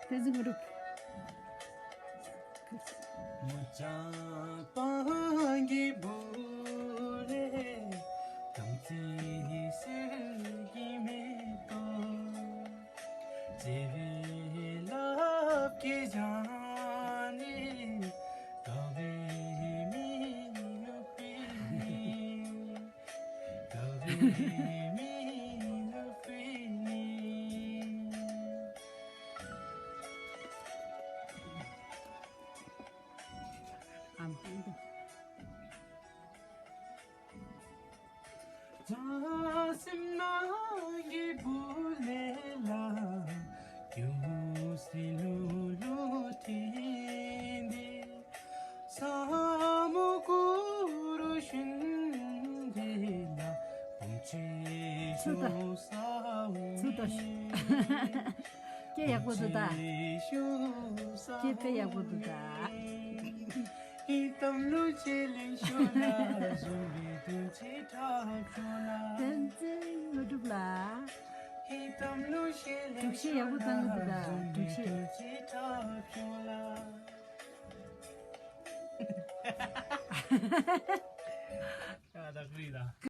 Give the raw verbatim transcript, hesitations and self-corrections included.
བསྟན་འཛིན་དངོས་གྲུབ། मुझे पाएंगे भूले, तुमसे ही जिंदगी में तो, तेरे लब की जाने, कभी मिलूं फिर नहीं, कभी मिलूं फिर नहीं। ཐང་སེམས་ནང་གི་བུ་ལས་ལ་ཡོད་སྲིད་ལུ་ལུ་དྲིན་དེ། ས་མོ་ཀུ་རུ་ཤིན་དེ་ལ་བུམ་ཆེ་ཚུ་ད། ཤོ་ས་ཚུ་ད། ཀེ་ཡག་པོ་འདུག་ད། ཀེ་དཔེ་ཡག་པོ་འདུག་ད། ཧི་ཏམ་ལུ་ཆེ་ལེ་ཤོ་ལ་བཟུང་བའི་དོན་ཆེ་ཁྲག་ཤོ་ལ། བསྟན་འཛིན་དངོས་གྲུབ་ལགས། ཧི་ཏམ་ལུ་ཆེ་ལེ་གྲུབ་ཤེས་ཡག་པོ་བཏང་གི་འདུག་ད། གྲུབ་ཤེས། དོན་ཆེ་ཁྲག་ཤོ་ལ། ཨ་ད་ཀུ་རེ་ད།